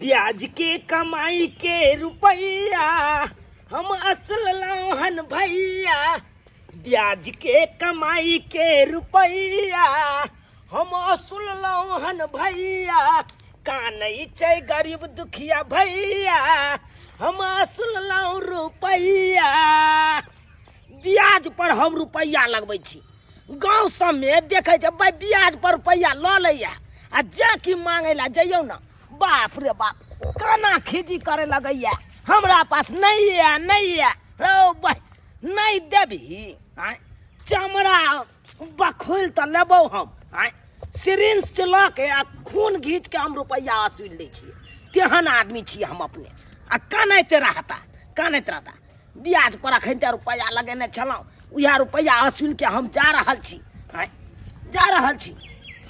ब्याज के कमाई के रुपैया हम असल लौहन भैया। ब्याज के कमाई के रुपैया हम असल लौहन भैया। कानै छै गरीब दुखिया भैया हम असल लौ रुपैया। ब्याज पर हम रुपैया लगबै छी। गाँव सबमे देखै छै भाइ ब्याज पर रुपैआ लऽ लैया आ जे कि मांगै लए जइयौ ने, बाप रे बाप काना खीजी करे लगैया। हमरा पास नहीं है, नहीं है रौ भाइ, नहीं देबही आँय, चमड़ा बखोल तऽ लेबौ हम आँय, सिरिंज लऽ के आ खून घीच के हम रुपैआ वसूल लै छियै। तेहन आदमी छियै हम अपने। आ कनैत रहता, कनैत रहता। ब्याज पर अखन तऽ रुपैआ लगेने छलहुँ, उएह रुपैआ वसूल के हम जा रहल छी आँय, जा रहल छी।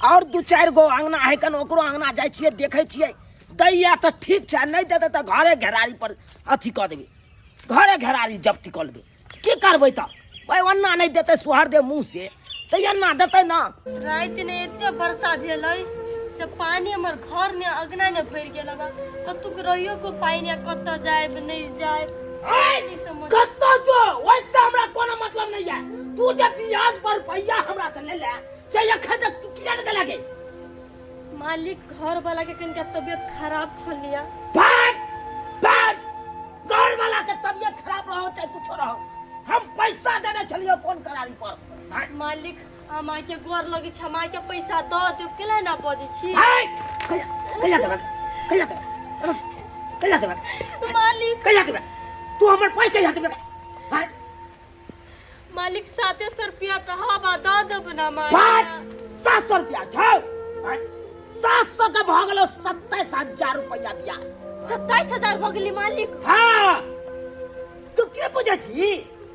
और दू चारि गो अङ्गना है कन, ओकरो अङ्गना जाइ छियै, देखै छियै, दैया तऽ ठीक छै, नहि देतै तऽ घरे घेरारी पर अथी कऽ देबै, घरे घेरारी जब्ती कऽ लेबै। की करबै तऽ भाइ, ओन्ना नहि देतै सोहर दे मुँह से तऽ एन्ना देतै ना। राति ने एते वर्षा भेलै से पानी हमर घर ने अगना ने भरि गेल बा। कतुक रहियो को पानि आ कतऽ जायब नहि जायब नहीं समझ। कतऽ जो वैसे हमरा कोनो मतलब नहीं है। तू जे ब्याज पर रुपैया हमरा से ले ले से एखन तक तू किया नहीं देलक? मालिक घर वाला के कनिका तबियत खराब छलिया। भाग भाग, घर वाला के तबियत खराब रहो चाहे कुछो रहो, हम पैसा देने छलियो कोन करारी पर? हाँ? मालिक हम के गोर लगे छै, हम के पैसा दऽ देब, केला ना बजै छी? हाय, कहिया कहिया देबक, कहिया देबक, कहिया देबक? मालिक कहिया देबक तू हमर पाइ, कहिया देबक? हाय मालिक 700 रुपया तऽ हवा दऽ देब ना मालिक। पाँच 700 रुपया छौ? हाय, 700 के भऽ गेलो 27,000 रुपया ब्याज। 27,000 भऽ गेली मालिक? हाँ, तू के बुझै छी?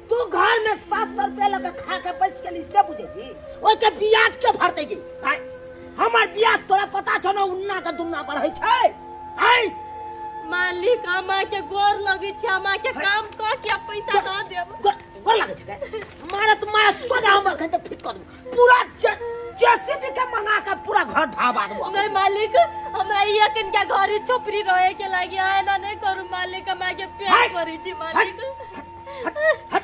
तू घर में 700 रुपया लऽ के खा के बैस गेली से बुझै छी? ओहिके ब्याज के भरतै गे? आँय, हमर ब्याज तोरा पता छौ ने उन्ना के दुन्ना बढ़ै छै? आँय मालिक हम के गोर लगै छी, हम के काम कऽ के पैसा दऽ देब। गोर लगै छै गे? मारत मारा सोजा हम अखन तक फिट कऽ देबौ पूरा। जेसीबी के मंगा के पूरा घर ढाबा देबौ। नहीं मालिक हमरा ई अखन के घर छोपरी रहे के लागी, एना नहीं करू मालिक, हम के प्यार हट! करै छी मालिक। हट हट,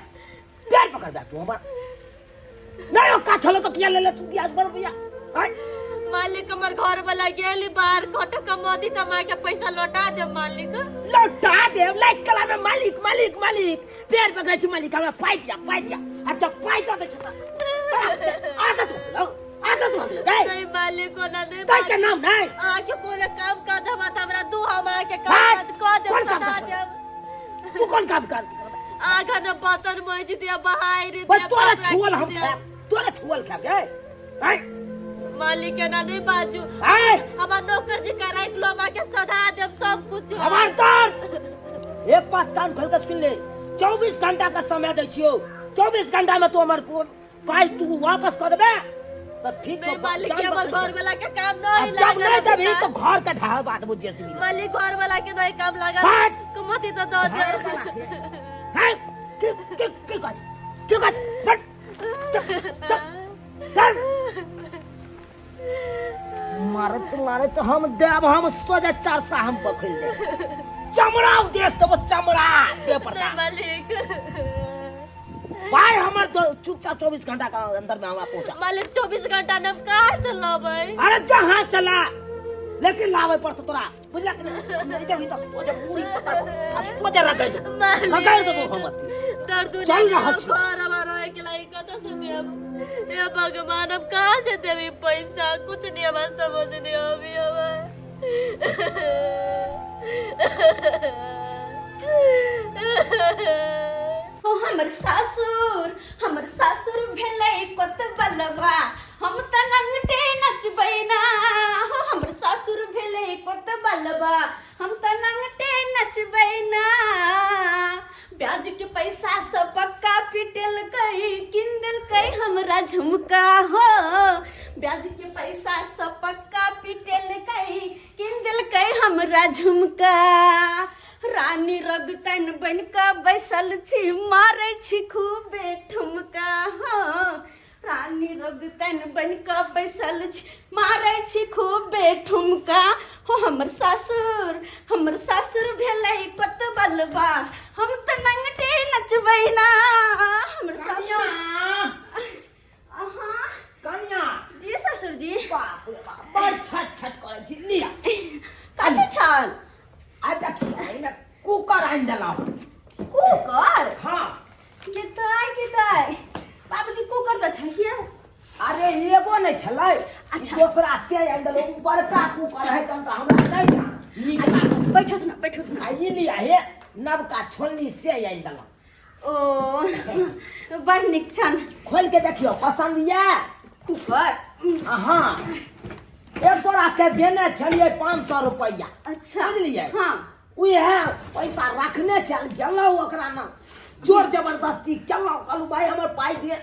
पैर पकड़ बे तू हमर। नहीं ओ का छलो तो किया ले ले तू ब्याज पर रुपया? आय मालिक हमर घर वाला गेली बाहर खट कमौती त हमरा के पैसा लौटा दे मालिक। लौटा दे लाइट कला में मालिक मालिक मालिक पैर पकड़ै छी मालिक, हमरा पाइ दिया पाइ दिया। आ जब पाइ दऽ दै छै तऽ तोरा सबके आदत भऽ गेलौ, आदत भऽ गेलौ गै। नहीं मालिक कोना नहीं दै के नाम नहीं। अहाँ के कोनो काम काज हवा त हमरा दू, हम अहाँ के काम हट! काज कऽ देब, कोन काम सधा काज देब। तू कोन काम काज करबै? आगा न बर्तन मजि दिया बहारि बस दिया, तोरा कपड़ा छुअल हम खींच दिया। खायब, तोरा छुअल खायब गै। आँय मालिक एना नहीं बाजू। आँय हमार नौकर जी का राख लो, हमरा के सधा देब सब कुछ। खबरदार, एक बात कान खोल के सुन ले, 24 घंटा का समय दै छियौ, 24 घंटा में तू हमर पाइ तू वापस कऽ देबे तऽ ठीक छौ। नहीं मालिक जान हमर बचै घर छै। वाला के काम आ नहीं जब लागल नहीं देबही अभी तो घर के ढाह बात बुझ जेसीबी। मालिक घर वाला के नहीं काम लागल, हट! कमती तो दऽ दे। हैं? की की की कहै छी? की कहै छी? हट! चल, चल, चल। मारत मारत हम देब, हम सोझे चारसा हम बखल देब, चमड़ा उदेस देबो, चमड़ा दे पड़ता। नहीं मालिक भाई हमर तो चुपचाप 24 घंटा का अंदर में हमरा पहुंचा। मालिक 24 घंटा न कहाँ से लाबै? अरे जहां से ला, लेकिन लावे पड़तो तोरा, बुझलक ने? नहीं देबही तो सोझे पूरी पता आ सोझे रगड़ देबो, मालिक रगड़ देबो हम अथी। दर्द चल रहल छी। घर हमार रहे के लायक कतऽ से देब? हे भगवान अब कहाँ से देबी पैसा? कुछ नहीं हमरा समझ नहीं अभी हमार। ओ हमर सासुर, हमर सासुर भेलै कोतबलवा, हम तऽ नंगटे नचबै ना। हो हमर सासुर भेलै कोतबलवा, हम तऽ नंगटे नचबै ना। ब्याज के पैसा सब पक्का पिटेलकै, किन देलकै हमरा झुमका। हो ब्याज के पैसा सब पक्का पिटेलकै, किन देलकै हमरा झुमका। रानी रगतन बन कऽ बैसल छी, मारै छी खूबे ठुमका। हँ रानी रगतन बन कऽ बैसल छी, मारै छी खूबे ठुमका। हो हमर सासुर, हमर सासुर भेलै कोतबलबा, हम तऽ नंगटे नचबै ना। हमर कनिया सासुर। अहाँ कनिया। जी ससुर जी। बाप रे बाप, बड़ छट छट करै छी। लिया। कथी छल? आ देखियौ, एहिमे कुकर आनि देलहुँ। कुकर? हाँ। केतै केतै बाबूजी, कुकर तऽ छैहे। अरे एगो नहि छलै। अच्छा। दोसरा से आनि देलहुँ। ओ बड़का कुकर है तहन तऽ हमरा नहि नीक लागल। बैठो ना, बैठो ना। आ ई लिया हे, नवका छोलनी से आनि देलहुँ। ओ, बड़ नीक छन। खोलि के देखियौ, पसन्द यऽ? कुकर? हाँ, एक गोरा के देने छलियै 500 रुपैआ। अच्छा। बुझलियै? हाँ। उएह पैसा रखने छल। गेलहुँ ओकरा ने जोर जबरदस्ती केलहुँ, कहलहुँ भाय हमर पाइ दे।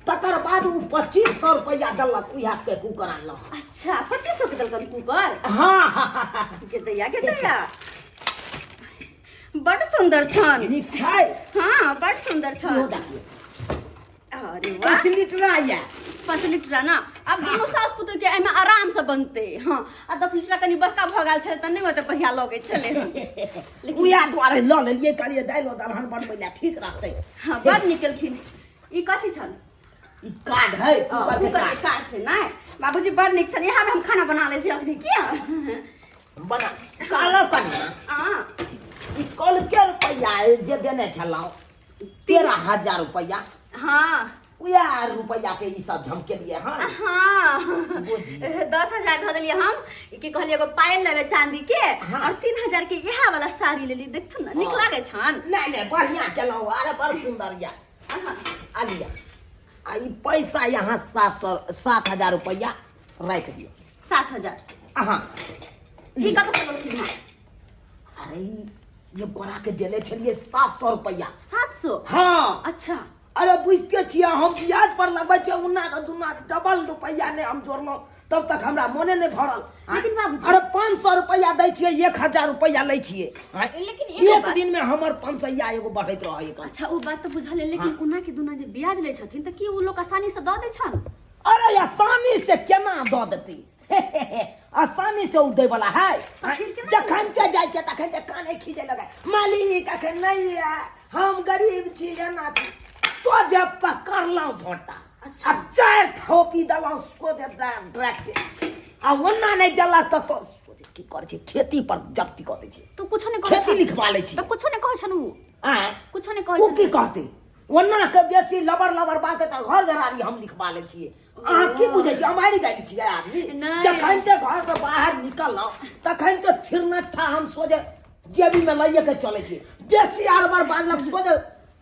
तकर बाद ओ 2500 रुपैआ देलक, उएह के कुकर आनलहुँ। अच्छा, 2500 के देलकन कुकर? हाँ। के दैया, के दैया, बड़ सुंदर छन। नीक छै? हाँ, बड़ सुंदर इहो छन। देखियौ। अरे वाह! 5 लीटर यऽ। 5 लीटर ना, आब दुनू सास पुतोह के एहिमे आराम से बनते। हाँ, आ 10 लीटर कनि बड़का भऽ गेल छलै तऽ नहि ओते बढ़िया लगै छलै हन। लेकिन उएह दुआरे लऽ लेलियै, कहलियै दालि दलहन बनबै लए ठीक रहतै। हाँ, बड़ नीक केलखिन। ई कथी छल? ई कार्ड है, कुकर के। कुकर के कार्ड। कार्ड छै नहि बाबूजी, बड़ नीक छल। यहाँ हम खाना बना लै छी अखनी किया। बना। कहलहुँ कनिया, आ ई कलके रुपैआ जे देने छलहुँ 13,000 रुपैआ, उएह रुपैआ के ई सब झमकेलियै हँ। हाँ। बुझी। 10,000 धऽ देलियै हम। ई की कहलियै, एगो पायल लेबै चांदी के। हाँ। और 3000 के इएह वाला साड़ी लेली। देखथुन ने, नीक हाँ। लागै छन? नहि नहि, बढ़िआँ केलहुँ। अरे बड़ सुन्दर यऽ। आ लिअ, आ ई पैसा यहाँ 700, 7,000 रुपैआ राखि दियौ। 7,000? अहाँ। ई कतऽ से लेलखिन हँ? अरे ई ये गोरा के देने छलियै 700 रुपैआ। 700? हाँ। अच्छा। अरे बुझिते छियै, हम ब्याज पर लगबै छियै, उन्ना के दुन्ना डबल रुपैआ नहि हम जोड़लहुँ तब तक हमरा मोने नहि भरल। लेकिन बाबूजी- अरे 500 रुपैआ दै छियै, 1000 रुपैआ लै छियै। आँय? लेकिन एगो एक बात- दिन में हमर 500 एगो बढ़ैत रहै एकर। अच्छा, ओ बात तऽ बुझल है, लेकिन उना के दुना जे ब्याज लै छथिन तऽ की ओ लोग आसानी से दऽ दै छन? अरे आसानी से केना दऽ देती? आसानी से ओ दै वाला है? तऽ फिर केना? जखन ते जाइ छै तखन ते काने खींचे लगे, मालिक अखन नहीं है, हम गरीब छी, एना छी। सोझे पकड़लहुँ झोंटा आ चारि थोपी देलहुँ सोझे डायरेक्ट। आ ओना नहि देलक तऽ तो सोझे की करै छै, खेती पर जब्ती कऽ दै छै। तऽ कुछो नहि कहै खेती छन? लिखवा लै छी। तऽ कुछो नहि कहै छन ओ? आँय? कुछो नहि कहै ओ छन? की कहतै? ओना के बेसी लबर लबर बात है तऽ घर घरारी हम लिखवा लै छियै। अहाँ की बुझै छियै, हम हारि गेल छियै आदमी? नहि। जखन ते घर से बाहर निकललहुँ तखन ते छिरनट्ठा हम सोझे जेबी में लइए के चलै छी। बेसी आर बार बाजलक, सोझे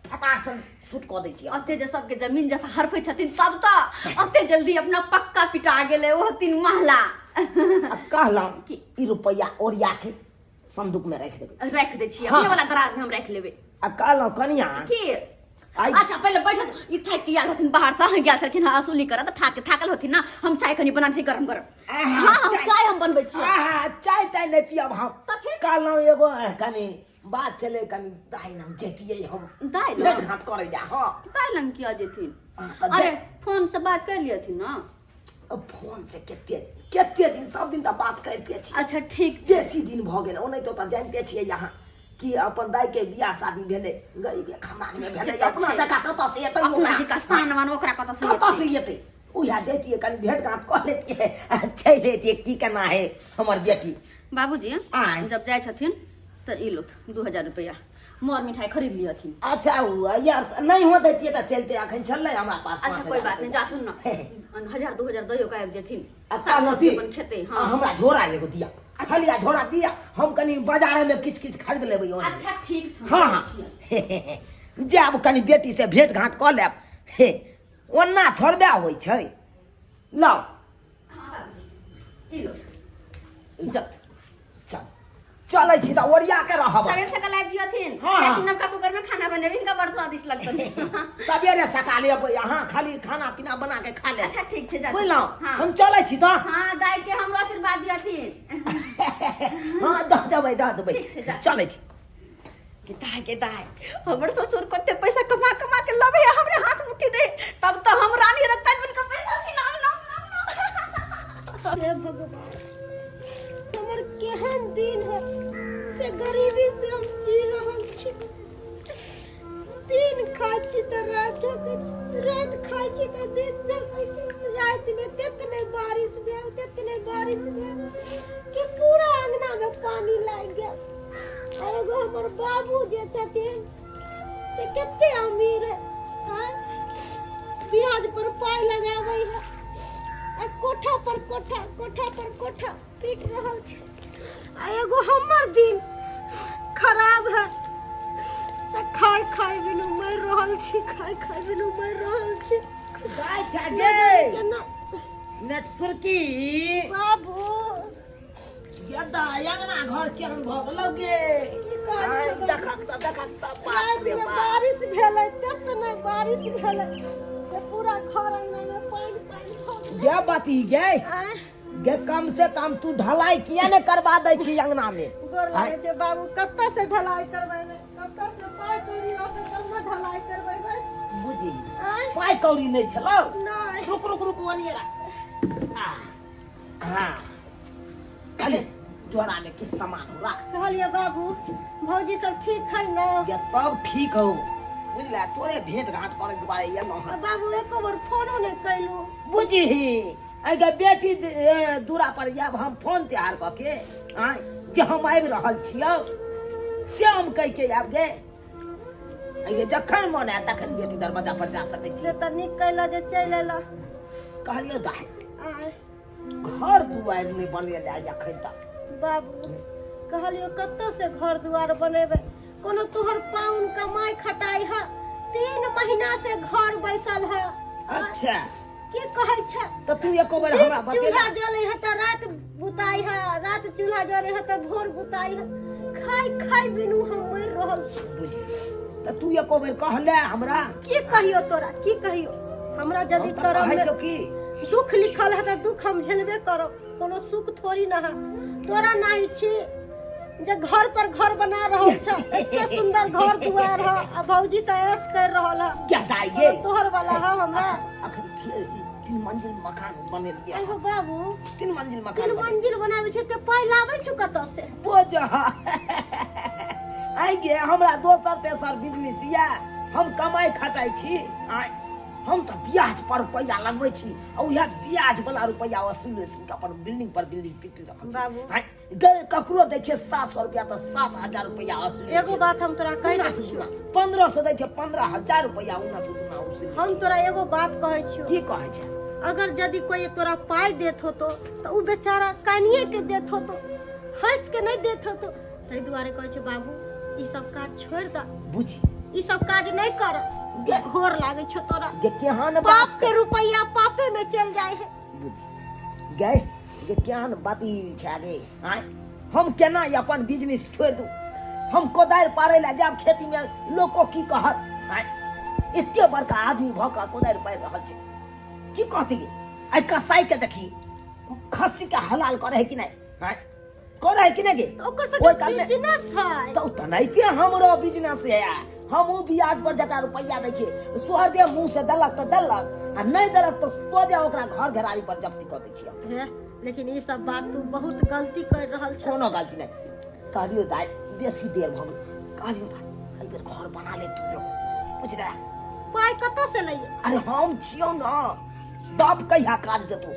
फटाक से शूट कऽ दै छियै। अते जे सबके जमीन जथा हरफै छथिन तब तऽ अते जल्दी अपना पक्का पिटा गेलै ओहो तीन महला। आ कहलहुँ की? ई रुपैआ ओरिया के संदूक में राखि देबै। राखि दै छियै। हाँ। अपने वाला दराज में हम राखि लेबै। आ कहलहुँ कनिया, की? आई- अच्छा, पहिले बैठत। ई थाकि के आयल हथिन बाहर से, गेल छलखिन हँ असूली करऽ, तऽ थाक थाकल होथिन ना। हम चाय कनि बना दै छी गरम गरम। आहा, हाँ, हम चाय- चाय हम बनबै छियै। आहा, चाय ताय नहि पियब हम। तऽ फिर? कहलहुँ एगो कनि बात छलै, कनि दाइ लग जैतियै हम। दाइ लग? भेट घाट करै जा, हाँ। दाइ लग किया जेथिन? हाँ, तऽ अरे फोन से बात कर लियथिन ना। अब फोन से कते कते दिन, सब दिन तऽ बात करिते छी। अच्छा, ठीक छै। बेसी दिन भऽ गेल। ओनाहितो तऽ जानिते छियै यहाँ कि अपन दाइ के बियाह शादी भेलै, गरीबे खानदान में भेलै। से तऽ अपना छै। जकाँ कतऽ से एतै अपना ओकरा? जकाँ शान मान ओकरा कतऽ से कतऽ एतै? से एतै? उएह जैतियै, कनि भेंट घाट कऽ लेतियै आ चलि अयतियै, की केना है हमर जेठी। बाबूजी। आँय? जब जाइ छथिन तऽ ई लोथ 2000 रुपैआ, मर मिठाई खरीद लियथिन। अच्छा, ओ यार नहि हो दैतियै तऽ चलते, अखन छलै हमरा पास अच्छा, 5,000 कोई बात नहीं, रुपैआ। जाथुन ना, हजार 2000 दइयो के आबि जेथिन। आ साग कहलहुँ सब्जी की, अपन खेतै। आ हाँ। हमरा झोरा एगो दिया, खलिया झोरा दिया, हम कनि बाजारे में किछु किछु खरीद लेबै ओनहि। अच्छा, ठीक छै। हाँ हाँ, जायब कनि बेटी से भेंट घाट कऽ लेब। हे, ओना थोड़बे होइ छै, लाउ। हाँ बाबूजी, ई लो, जाउ। चल, चलै छी तऽ ओरिया के रहब। सवेर सकाल आबि जियथिन। हाँ। कियाकि नवका कुकर में खाना बनेबी, हिनका बड़ स्वादिष्ट लगतनि। सवेरे सकाले अबै, अहाँ खाली खाना पीना बना के खा ले। अच्छा, ठीक छै, जाथुन। बुझलहुँ? हाँ। हम चलै छी तऽ। हाँ, दाइ के हमरो आशीर्वाद दियथिन। हाँ, दऽ देबै, दऽ देबै। ठीक छै, जा। चलै छी। गे दाय, गे दाय, हमर ससुर कते पैसा कमा कमा के लबे हमरे हाथ मुट्ठी दे, तब तो हम रानी रतन बन के पैसा छी। नाम नाम नाम। हे भगवान, हमर केहन दिन है से गरीबी से हम जी रहल छी। दिन खाइ छी तऽ राति जगै छी, राति खाइ छी तऽ दिन जगै छी। रातिमे तेतने बारिश भेल, तेतने बारिश भेल कि पूरा अंगनामे पानी लागि गेल। आ एगो हमर बाबू जे छथिन से कते अमीर है, आँय? ब्याज पर पाइ लगाबै है आ कोठा पर कोठा, कोठा पर कोठा पीट रहल छै। आ एगो हमर दिन खराब है से खाय खाय बिनु मरि रहल छी, खाय खाय बिनु मरि रहल छी। गाय छा नहि गे जाने केना। नेट सुरकी। बाबू। यदा अंगना घर केहन भऽ गेलौ गे? की कहै आइ छै बाबू? देखक तऽ, देखक तऽ, बाप राति रे मे बाप। बारिश भेलै, तेतने बारिश भेलै से पूरा घर अंगना मे पानि पानि भऽ गेलै। गे बाती गे। आँय? गे कम से कम तू ढलाई किया ने करवा दै छी अंगना में? गोर लागै छै बाबू। कतऽ से ढलाई करबेबै? कतऽ से पाइ कौड़ी रहतै तब ने ढलाई करबेबै? बुझी। आँय? पाइ कौड़ी नहि छलौ? नहि। रुक रुक रुक, ओनिये राख। आ, हाँ, अरे जोड़ा में किछु सामान हो, राख। कहलियै बाबू, भौजी सब ठीक है ने? ये सब ठीक हो, बुझला? तोरे भेंट घाट करे दुआरे एलहुँ हन। बाबू, एको बेर फोनो नहि कैलू। बुझही, एहि बेटी दूरा पर आयब हम फोन तैयार कऽ के, आँय, जे हम आबि रहल छियौ से हम कहि के आयब गे। एहि जखन मन आयत तखन बेटी दरवाजा पर जा सकै छी। से तऽ नीक कैला जे चलि अयला। कहलियौ दाइ, आँय? घर दुआरि नहि बनेले अखन तक। बाबू, कहलियो कतऽ से घर दुआर बनेबै? कोनो तोहर पाहुन कमाइ खटाइ है? 3 महीना से घर बैसल है। अच्छा। की कहै छै? तऽ तू एको बेर हमरा दिन बतेला? चूल्हा जलै है तऽ राति बुताइ है, राति चूल्हा जलै है तऽ भोर बुताइ है। खाइ खाइ बिनु हम मरि रहल छी। बुझी, तऽ तू एको बेर कहले हमरा? की कहियो तोरा, की कहियो? हमरा हम यदि तऽ करम कहै में छौ की दुख लिखल है तऽ दुख हम झेलबे करब, कोनो सुख थोड़ी ना है। तोरा नाही छी जे घर पर घर बना रहल छ, एते सुंदर घर दुआर है आ भौजी तऽ ऐश कर रहल है। क्या दाइ गे? तोहर वाला है हमरा। अखन फेर 3 मंजिल मकान बनेलियै। आइ हो बाबू। 3 मंजिल मकान। 3 मंजिल बनाबै छै ते पाइ लाबै छु कतऽ से? बोझ आइ गे, हमरा दोसर तेसर बिजनेस यऽ, हम कमाइ खटाइ छी। आइ हम तऽ ब्याज पर रुपैआ लगबै छी आ उएह ब्याज वाला रुपैआ वसूल वसूल के अपन बिल्डिंग पर बिल्डिंग पीट रहल छी। बाबू। आइ गे, ककरो दै छियै 700 रुपैआ तऽ 7000 रुपैआ वसूल लै एगो छियै। बात हम तोरा कहि उना दै से छियौ। दुना 1500 दै छै, 15,000 रुपैआ उना से दुना वसूल लै हम छियै। तोरा एगो बात कहै छियौ। की कहै छै? अगर यदि कोई तोरा पाइ देत होतो तऽ उ बेचारा कानिए के देत होतो, हंस के नहि देत होतो। ताहि दुआरे कहै छै बाबू, ई सब काज छोड़ि दे। बुझी। ई सब काज नहि कर, घोर लागै छौ तोरा। गे केहन बाप बात के रुपैया पापे में चल जाए है। बुझी गए, गे केहन बात ई छै गे? आँय, हम केना ई अपन बिजनेस छोड़ि दू? हम कोदारि पारै लए जायब खेतीमे, लोको की कहत? आँय, एते बड़का आदमी भऽ कऽ कोदारि पारि रहल छै, की कहती गे? आइ कसाई के देखी, खस्सी के हलाल करे है कि नहि? आँय, करे है कि नहि गे? ओकर ओहि सबके कालमे बिजनेस है। तऽ तेनाहिते हमरो बिजनेस है। हम ओ ब्याज पर जकरा रुपैआ दै छियै, सोहरदे मुँह से देलक तऽ देलक आ नहि देलक तऽ सोझे ओकरा घर घेरारी पर जब्ती कऽ दै छियै। हे, लेकिन ई सब बात तू बहुत गलती कर रहल छ। कोनो गलती नहि। कहलियौ दाइ, बेसी देर भऽ गेल। कहलियौ दाइ, एहि बेर घर बना ले तू, बुझले? पाइ कतऽ से लैये? अरे हम छियौ ने, बाप कहिया काज देतौ?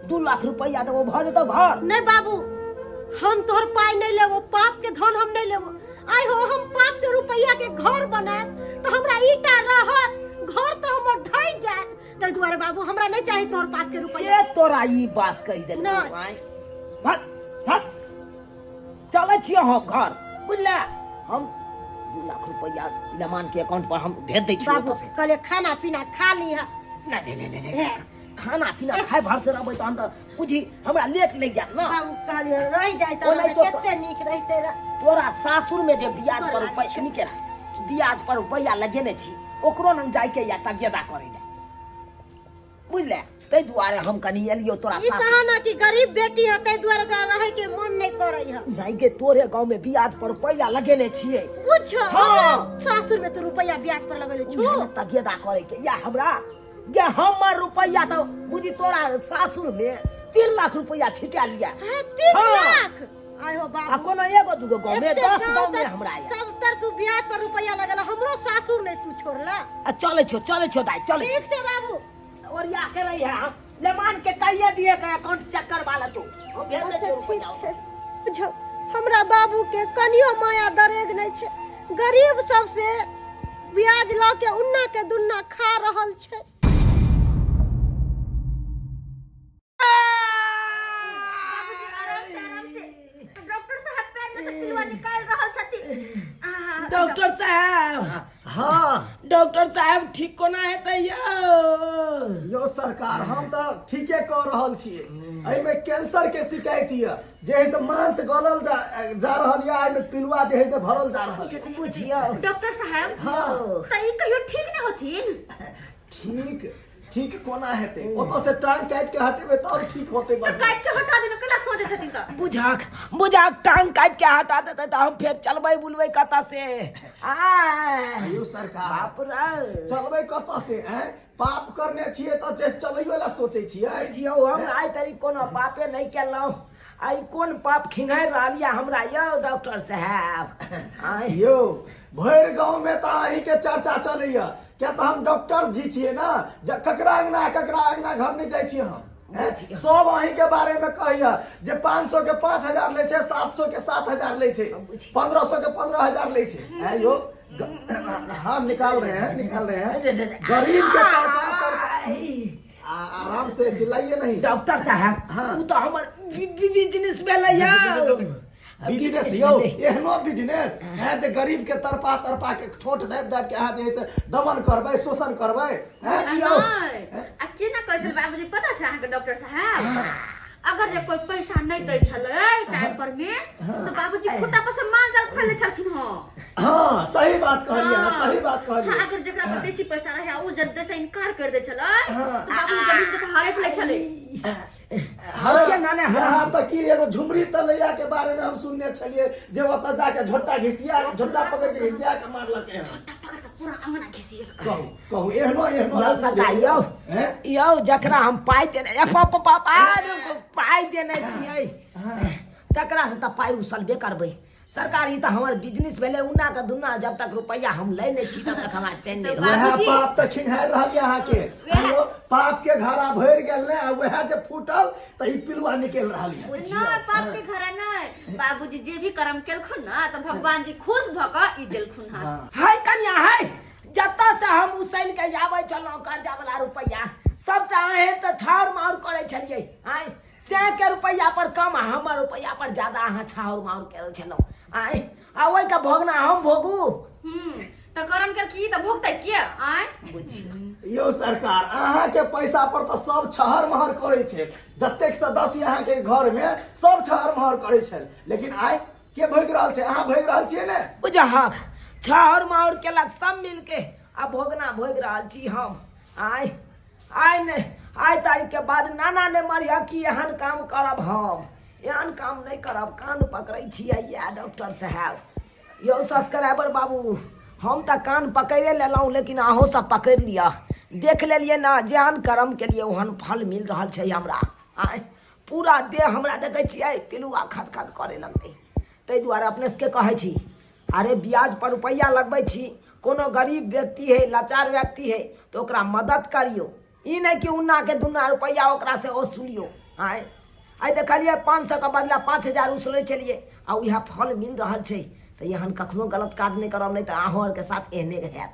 2 लाख रुपैआ देबो, भऽ जेतौ घर। नहीं बाबू, हम तोहर पाइ नहीं लेबो, पाप के धन हम नहीं लेबो। आइ हो, हम पाप के रुपैया के घर बनायब तो हमरा ईटा रहत, घर तो हमर ढहि जायत। ताहि दुआरे बाबू, हमरा नहीं चाही तोहर पाप के रुपैया। के तोरा ई बात कहि देलकौ? नहि। आँय, भाग भाग, चलै छियौ हम घर, बुझले? हम 2 लाख रुपैआ लेमान के अकाउंट पर हम भेज दै छियौ। बाबू, ओतऽ से। कहलियै खाना पीना खा लीह। नहि नहि नहि नहि, खाना पीना खाय भर से रहबै तहन तऽ बुझी हमरा लेट लागि जायत ने। बाबू, कहलियै रहि जाय तऽ ओनाहितो तऽ- कते नीक रहितै रह। तोरा सासुर में जे ब्याज पर गोर लागै रुपैआ निके ब्याज पर रुपैआ लगेने छी, ओकरो नंग जाइके या तगेदा करे ले। बुझले ताहि दुआरे हम कनि एलियो तोरा ई साथ कहा ना कि गरीब बेटी है ताहि दुआरे तोरा रहे के मन नहीं करे है नहीं के तोरे गांव में बियाज पर रुपया लगेने छियै पूछो हाँ। हमरा सासुर में तो रुपया ब्याज पर लगेले छो उहे तगेदा करे के या हमरा ये हमर रुपया तो बुझी तोरा सासुर में 3 लाख रुपया छिटा लिया। हाँ, 3 हाँ। लाख आय हो आ बाबू कोनो एगो दूगो गाँव में एते 10 गाँव गाँव में तक हमरा आया सब तर तू ब्याज पर रुपया लगेला, हमरो सासुर नहीं तू छोड़ला। आ चले छो, चले छो दाई, चले। ठीक से बाबू। और या के रही है हम लेमान के कहिए दिए के अकाउंट चेक करवा ले तू, हम भेज दे अच्छा छो ठीक रुपया। छै। बुझो हमरा बाबू के कनियो माया दरेग नहीं छै, गरीब सबसे ब्याज लऽ के उन्ना के दुन्ना खा रहल छै। बाबूजी, आराम से, आराम से। डॉक्टर साहब पैर में से पिलुआ निकाल रहल छथिन। आहा, डॉक्टर साहब। हाँ। डॉक्टर साहब, ठीक कोना हेतै यौ? यौ सरकार, हम तऽ ठीके कह रहल छियै। एहिमे कैंसर के शिकायत यऽ, जे है से मांस गलल जा जा रहल यऽ, एहिमे पिलुआ जे है से भरल जा रहल यऽ। बुझियौ। डॉक्टर साहब। हाँ। तऽ ई कहियो ठीक नहि होथिन? ठीक ठीक कोना हेतै? ओतऽ से टांग काटि के हटेबै तऽ आओर ठीक होतै तऽ बढ़िआँ। काटि के हटा दियौ, केला सोचै छथिन तऽ? बुझक बुझक, टांग काटि के हटा देतै तऽ हम फेर चलबै बुलबै कतऽ से आ? यौ सरकार। बाप रे। चलबै कतऽ से? आँय, पाप करने छियै तऽ जे चलैयो लए सोचै छियै। बुझियौ, हम आइ तरी कोनो पापे नहि केलहुँ, आइ कोन पाप खिंगारि रहल यऽ हमरा यौ डॉक्टर साहेब? आँय। यौ, भरि गाँव में तऽ अहीं के चर्चा चलैया, किया तऽ हम डॉक्टर जी छियै ने, जे ककरा अंगना ककरा अंगना घर नहि जाइ छियै हम, हैं? सब अहीं के बारे में कहैया जे 500 के 5000 लै छै, 700 के 7000 लै छै, 1500 के 15,000 लै छै। हैं यौ, हाँ, निकाल रहे हैं, निकाल रहे हैं। गरीब के तड़पा तड़पा आराम से, चिल्लाइए नहीं। डॉक्टर साहब। हाँ। उ तऽ हमर बिजनेस भेलै यौ। बिजनेस यौ, एहनो बिजनेस है जे गरीब के तड़पा तड़पा के ठोट दाबि दाबि के अहाँ जे है से दमन करबै, शोषण करबै, हैं? नहि, आ केना करै छलै बाबूजी, पता छै अहाँके डॉक्टर साहब? अगर जे कोई पैसा नहि दै छलै टाइम पर में तऽ बाबूजी खुट्टा पर से माल जाल खोलि लै छलखिन हँ। हाँ, सही बात कहलियै अहाँ, सही बात कहलियै। हाँ, अगर जेकरा पर बेसी पैसा रहे आ उ जब से इनकार कर दै छलै तऽ बाबूजी जमीन जथा हड़प लै छलै। हरे केना ने हरे? यहाँ तक कि एगो झुमरी तलैया के बारे में हम सुनने छलियै जे ओतऽ जाके झोटा घिसिया, झोटा पकड़ के घिसिया के मारलकै हन। पकड़ के पूरा अंगना घिसियलकै। कहू कहू, एहनो एहनो यौ सरकार यौ। हैं? यौ, जकरा हम पाइ देने ए, पा पा पा पा, पाइ देने छियै तकरा से तऽ पाइ उसलबे करबै। सरकार, ई तऽ हमर बिजनेस भेलै, उन्ना के दुन्ना। जब तक रुपैआ हम लै नहि छी तब तक हमरा चैन नहि तऽ रहत। वएह बाबूजी। पाप तऽ खिंघारि रहल यऽ अहाँके। आयो पाप के घड़ा भरि गेल ने, आ वएह जे फूटल तऽ ई पिलुआ निकलि रहल यऽ। नहि, पाप के घड़ा नहि, बाबूजी जे भी कर्म केलखुन ना तऽ भगवान जी खुश भऽ कऽ ई देलखुन हँ। हाय कन्या हाय, जतऽ से हम उसैन के आबै छलहुँ कर्जा वाला रुपैआ सबटा अहें तऽ छाउर माउर करै छलियै। आँय, सएह के रुपैआ पर कम आ हमर रुपैआ पर ज्यादा अहाँ छाउर माउर करै छलहुँ। आँय, आ ओहिके भोगना हम भोगू? तऽ कर्म केलखिन तऽ भोगतै के? आँय। यौ सरकार, अहाँके पैसा पर तऽ सब छहर महर करै छै। जतेक सदस्य अहाँके घर में सब छहर महर करै छै, लेकिन आइ के भोगि रहल छै? अहाँ भोगि रहल छियै ने? बुझहक, छाउर माउर केलक सब मिलके आ भोगना भोगि रहल छी हम। आइ आइ नहि, आइ तारीख के बाद नाना ने मरिया कि एहन काम करब हम। एहन काम नहि करब, कान पकड़ै छियै या डॉक्टर साहेब। यौ सब्सक्राइबर बाबू, हम तऽ कान पकड़े लेलहुँ, लेकिन अहूँ सब पकड़ि लिअ। देख लेलियै ने, जेहन कर्म केलियै ओहन फल मिल रहल छै हमरा। आँय, पूरा देह हमरा देखै छियै पिलुआ खद खद करे लगतै। ताहि दुआरे अपने सबके कहै छी, अरे ब्याज पर रुपैआ लगबै छी, कोनो गरीब व्यक्ति है, लाचार व्यक्ति है तऽ ओकरा मदद करियौ। ई नहि कि उन्ना के दुन्ना रुपैआ ओकरा से वसूलियौ। आँय, आइ देखलियै 500 के बदला 5000 उसलै छलियै आ उएह फल मिल रहल छै। तऽ एहन कखनो गलत काज नहि करब, नहि तऽ अहूँ आरके साथ एहने हैत।